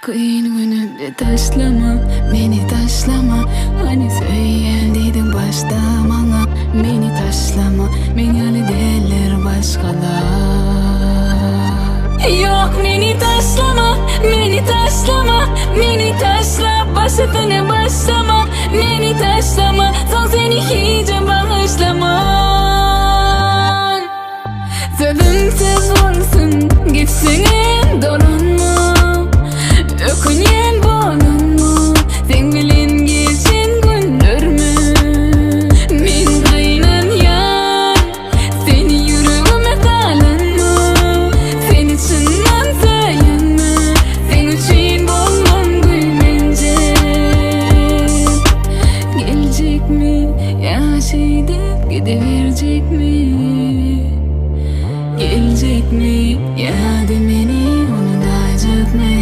Kyn günümde taşlama, meni taşlama Hani söýýän diýdiň başda maňa Meni taşlama, men ýaly däldir başgalar Ýok meni taşlama, meni taşlama Meni taşlap başysyny başlama Meni taşlama, soň seni hijem bagyşlaman Sözüm söz bolsun, gitseňem dolanma Ökünýän bolanma, seň bilen geçen günlerime Men gynanýan, seni ýüregime salanyma Seni çyndan söýenime, seň üçin bolmam güýmenje Geljekmi ýa şeýdip gidiberjekmi Geljekmi ýa-da meni unudaýjakmy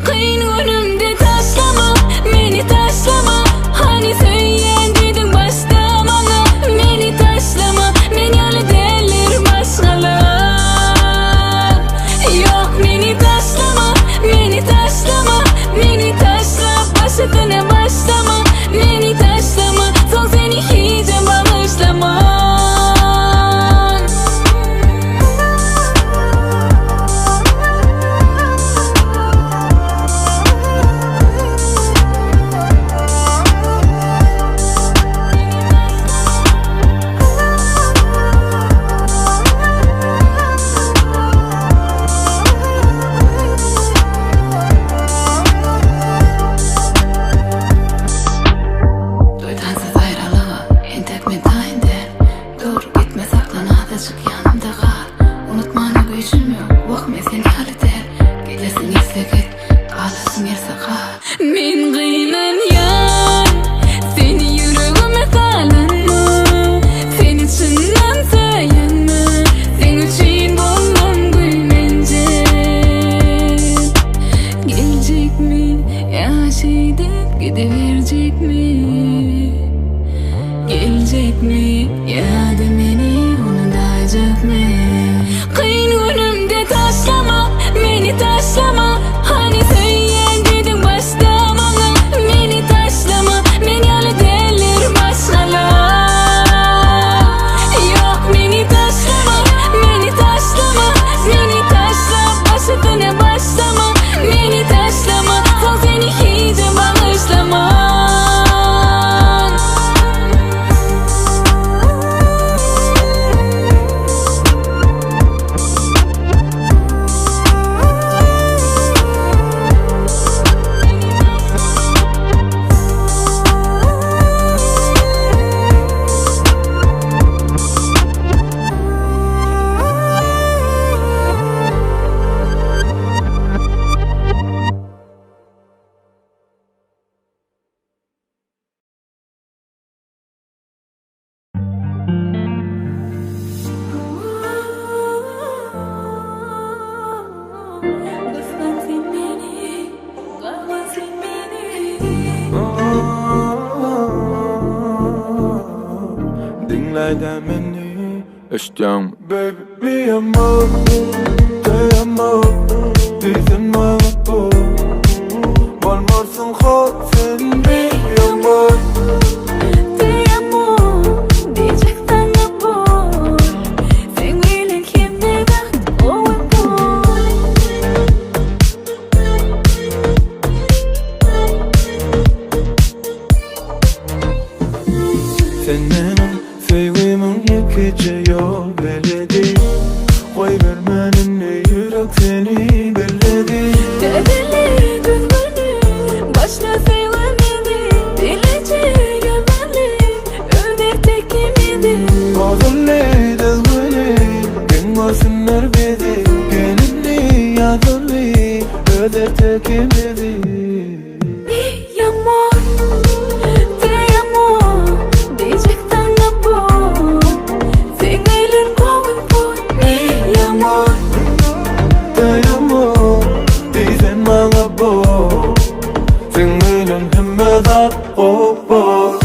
Kyn günümde taşlama meni taşlama Hany söýýän diýdiň başda maňa Meni taşlama men ýaly däldir başgalar Ýok meni taşlama meni taşlama Meni taşlap başysyny başlama Meni taşlama soň seni hijem bagyşlaman. Duýdansyz aýralyga entek men taýyn däl Dur, gitme saklan azajyk ýanymda gal Unutmana güýjüm ýok, wah men sen ýaly däl Gidesiň gelse git, galasyň gelse gal Men gynanýan, seni ýüregime salanyma Seni çyndan söýenime, seň üçin boldum güýmenje Geljekmi ýa şeýdip gidiberjekmi Geljekmi ýa-da meni unudaýjakmy Kyn günümde taşlama meni taşlama Hany söýýän diýdiň başda maňa Meni taşlama men ýaly däldir başgalar Ýok meni taşlama meni taşlama Meni taşlap başysyny başlama Meni taşlama soň seni hijem bagyşlaman. Gysgan sen meni, galma sen meni. Diňläýdä meni, eşitýäňmi? Baby mi amor, te amo Diýsen maňa bol Bolmarsyň hor sen mi amor Te amo, diýjek saňa bol Seň bilen hemme wagt gowy bol. Sen meniň söýgimiň ýekeje ýol beledi Goýbermen indi ýürek seni belledi. Täzele düzgüni başla söýgimizi Dileje ýazaly öz ertekimizi. Bozuldy düzgüni geň görsünler bizi Gel indi ýazaly öz ertekimizi. Mi amor, te amo Diýjek saňa bol Seň bilen gowy bol Mi amor, Te amo Diýsen maňa bol Seň bilen hemme zat gowy bol.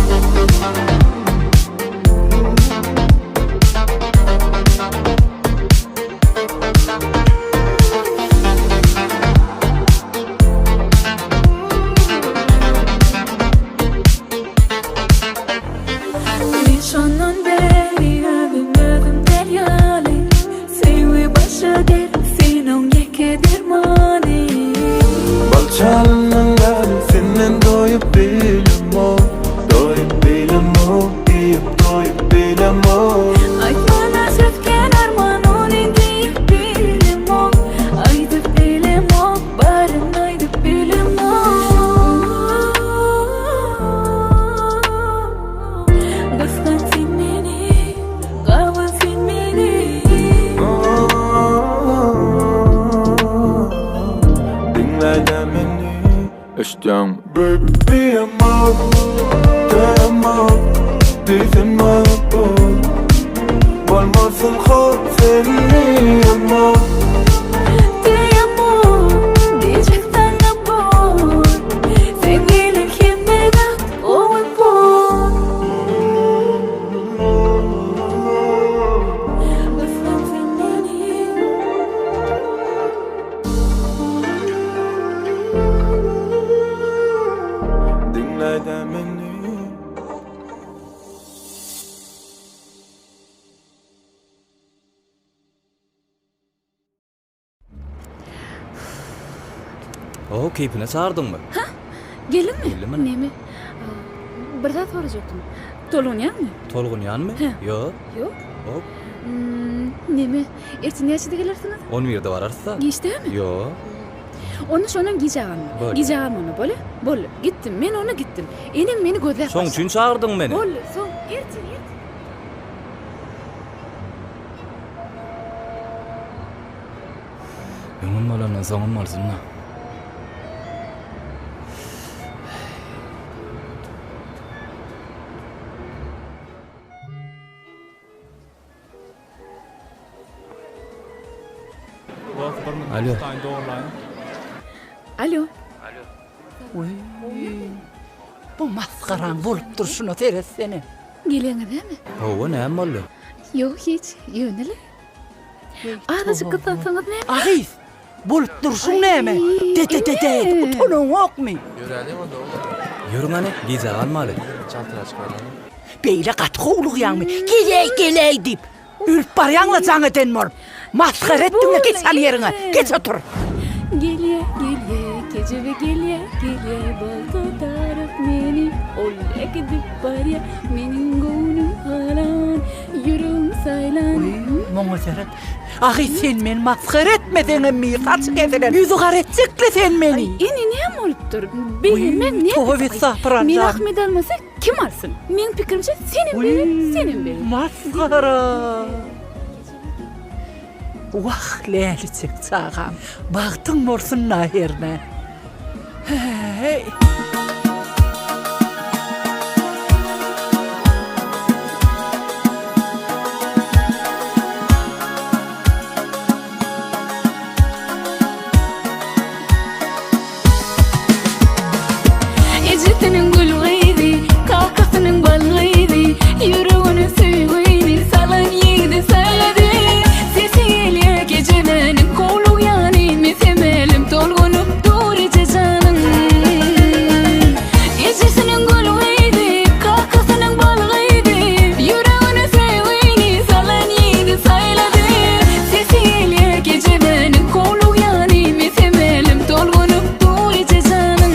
Eşitýäňmi? Baby biemok, daýanmok Diýsem maňa bol Bolmasyn hor seni ýanmak Daýanmok, diýjek saňa bol Sen bilen hemme zat gowy bol Gysgan sen meni. Diňle-de meni. O, keýpine çagyrdyňmy? Ha, gelinmi? Geldim. Neme? Bir zat sorajakdym. Tolgunýaňmy? Tolgunýanmy? Ýok. Ýok. Hop. Hmm, neme? Ertir näçede gelersiňiz? 11-de bararys-da. Giçdämi? Ýok. Onda şondan gijä galma. Bolýar. Gijä galma onda, bolýa? Boldy. Gitdim. Men onda gitdim. Enem meni gözläp Şoň başlar. üçin çagyrdyň meni. Boldy. Soň ertir, ertir. Öňüm bolandan soňum bolsun-da. Alo. Alo. Weý, bu masgaraň bolup durşuna seretsene. Geleňizemi? Hawa, näme boldy? Ýok, hiç, ýöne-le. Azajyk gyssansaňyz näme? Agyz, bolup durşuň näme? De-de-de-de, utanaňokmy? Ýörüň hany, gijä galmaly. Beýle gaty howlugýaňmy? Geleý, geleý diýip, ölüp barýaň-la jaň eden bolup. Masgara etdiň-le, geç hany ýeriňe, geç otur. Gelýä, gelýä, kejebe gelýä, gelýä, balta tarap meni ol äkidip barýa, meniň göwnüm halan, ýüregim saýlan. Wiý, muňa seret. Ahy, sen meni masgara etmeseňem bir saçy kesilen, ýüzi gara etjek-le sen meni. Aý, ene näme bolupdyr? Begenmäň näme? Toba estagfuralla. Meni Ahmet almasa, kim alsyn? Meň pikirimçe, senem begen, senem begen. Masgara. Wah, läliçek çagam, bagtyň bolsun-da hernä. Häý. Ejesiniň gül gyzy, kakasynyň bal gyzy, Ýüregine söýgini salan ýigdi saýlady. Sesi gelýär kejebäniň, howlugýany mesemelim, Tolgunyp dur eje janyň. Ejesiniň gül gyzy, kakasynyň bal gyzy, Ýüregine söýgini salan ýigdi saýlady. Sesi gelýär kejebäniň, howlugýany mesemelim, Tolgunyp dur eje janyň.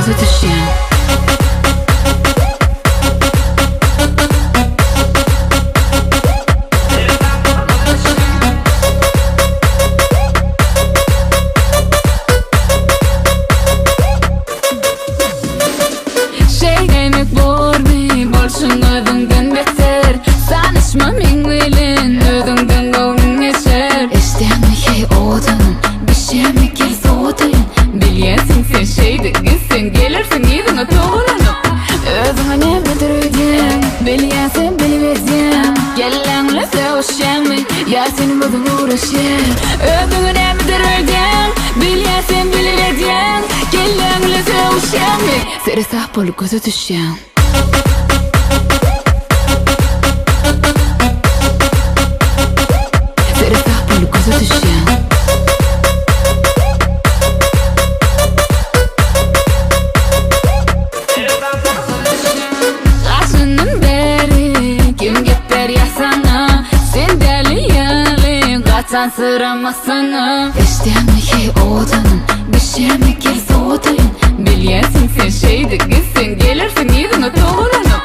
göze düşýäň. Şeýlemek bormy, bolşuň özüňden beter Sanyşma meň bilen, özüňden göwnüň geçer Eşdýäňmi heý owadanym, bişýärmi gel sowadaýyn Bilýänsiň sen şeýdip gitseň, gelersiň yzyňa togalanyp Özüňe nämedir öýdýäň, bilýän sen bilip edýäň Kelläň bilen sögüşýäňmi, ýa seniň özüň öwreşýäň Özüňe nämedir öýdýäň, bilýän sen bilip edýäň Kelläň bilen sögüşýäňmi, seresap bol göze düşýäň. Seresap bol göze düşýäň. Gaşyndan bäri kim gep berýär saňa Sen däli ýaly gaçan syramasana Eşdýäňmi heý owadanym Bişýärmi gel sowadaýyn Bilýänsiň sen şeýdip gitseň gelersiň yzyňa togalanyp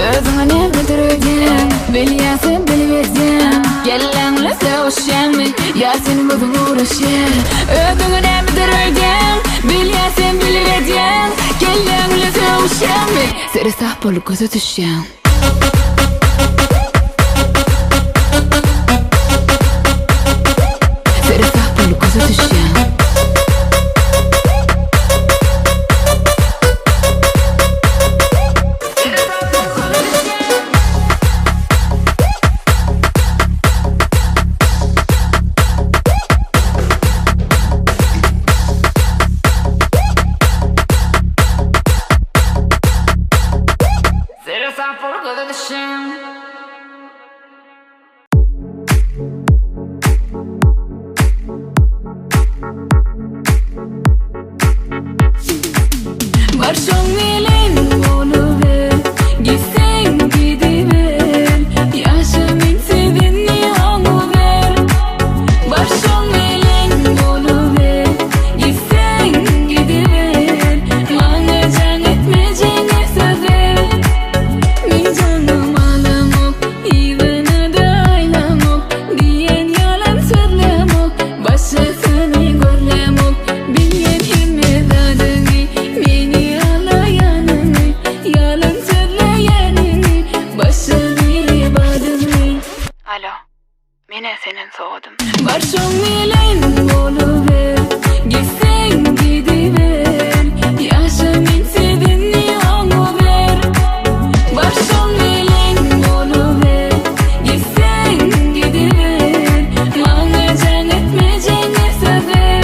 Özüňe nämedir öýdýäň Bilýän sen bilip edýäň Kelläň bilen sögüşýäňmi Ýa seniň özüň öwreşýär Özüňe nämedir öýdýäň Bilýän sen bilip edýäň Kelläň bilen sögüşýäňmi Seresap bol göze düşýäň. Seresap bol göze düşýäň. Seresap bol göze düşýäň. Bar şoň bilen boluber, gitseň gidiber, Ýaşa mensiz indi oňuber. Bar şoň bilen boluber, gitseň gidiber, Maňa jaň etmejegňe söz ber. Meň janym alamok, yzyna-da aýlamok, Diýen ýalan sözlämok, başgasyny gözlämok. Bilýän hemme zadyňy, meni alaýanyňy, Ýalan sözleýäniňi, başga biri badyňy. Alo, men-ä senden sowadym. Bar şoň bilen boluber, gitseň gidiber, Ýaşa mensiz indi oňuber. Bar şoň bilen boluber, gitseň gidiber, Maňa jaň etmejegňe söz ber.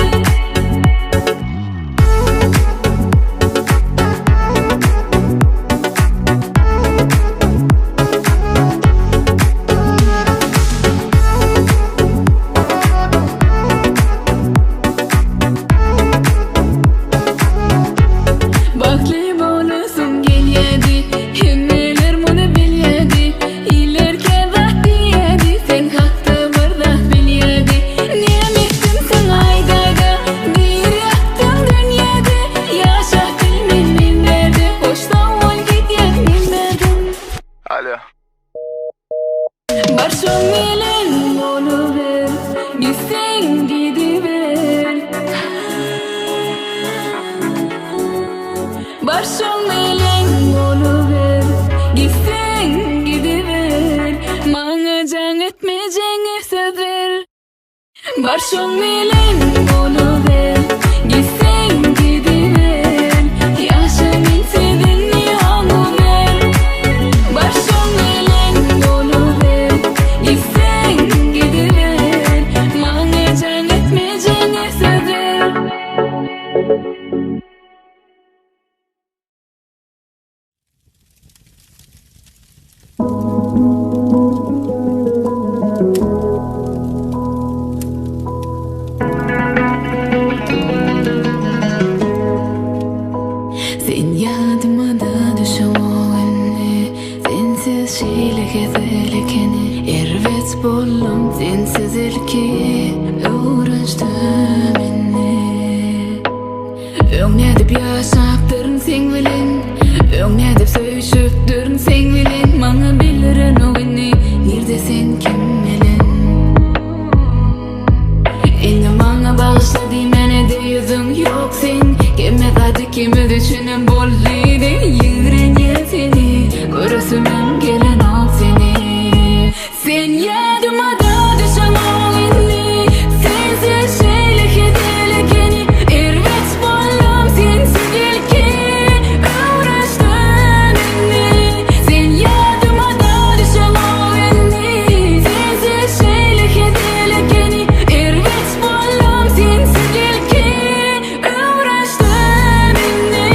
Bagtly bolasym gelýädi, hemmeler muny bilýädi, Iller käzat diýýädi, sen hakda bir zat bilýädi. Näme etdim saňa aýdaýda, bir ýatdym dünýäde, Ýaşap bilmen men bärde, hoş sag bol gidýän men bärden. Alo. Bar şoň bilen boluber, gitseň gidiber. Bar şoň bilen boluber, gitseň gidiber. Maňa jaň etmejegňe söz ber. Bar şoň bilen boluber, gitseň gidiber. Ýaşa mensiz indi oňuber. Bar şoň bilen boluber, gitseň gidiber. Maňa jaň etmejegňe söz ber. Sen ýadyma-da düşeňok indi, Sensiz şeýle hezil ekeni. Erbet boldum sensiz ilki, Öwrenişdim indi. Öň nädip ýaşapdyryn. boldy Ýigrenýän seni Göresimem gelenok seni Sen ýadyma-da düşeňok indi Sensiz şeýle hezil ekeni Erbet boldum sensiz ilki Öwrenişdim indi Sen ýadyma-da düşeňok indi Sensiz şeýle hezil ekeni Erbet boldum sensiz ilki Öwrenişdim indi.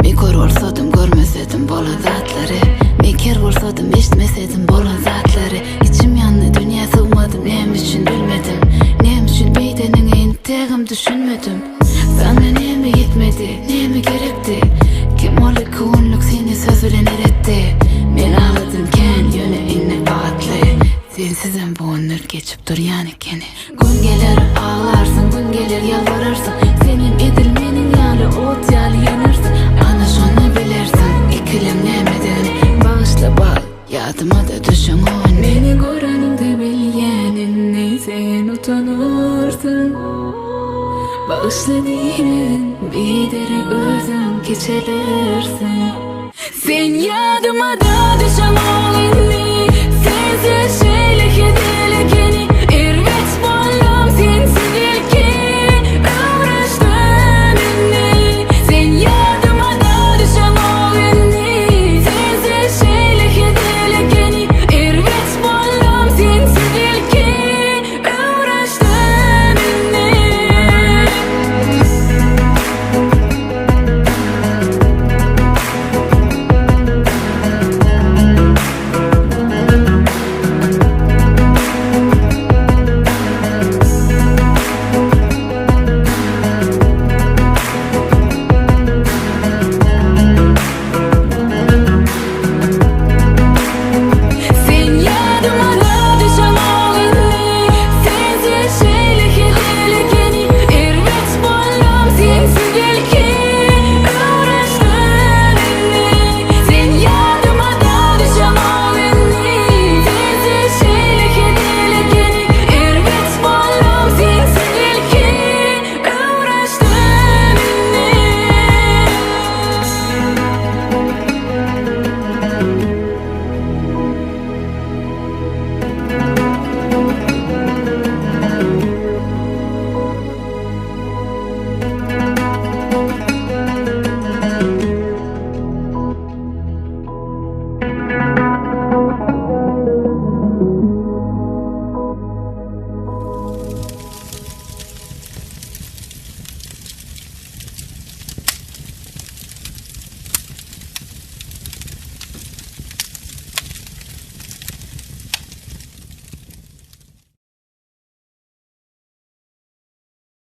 Men kör bolsadym görmesedim bolan zatlary Men ker bolsadym eşitmesedim bolan zatlary Içim ýandy dünýä sygmadym näme üçin bilmedim Näme üçin beýdeniňe entegem düşünmedim Saňa näme ýetmedi näme gerekdi Kim ol ikigünlük seni söz bilen eretdi Men agladym kän ýöne indi batly Sensizem bu günler geçip durýan ekeni. Gün geler aglarsyň, gün geler ýalbararsyň Senem edil meniň ýaly ot ýaly ýanarsyň Ana şonda bilersiň ikileň nämedigini Bagyşla bal, ýadyma-da düşeňok indi. Meni göreniňde bilýän indi sen utanarsyň Bagyşla diýmegin biderek özüň kiçelersiň. Sen ýadyma-da düşeňok indi Sensiz.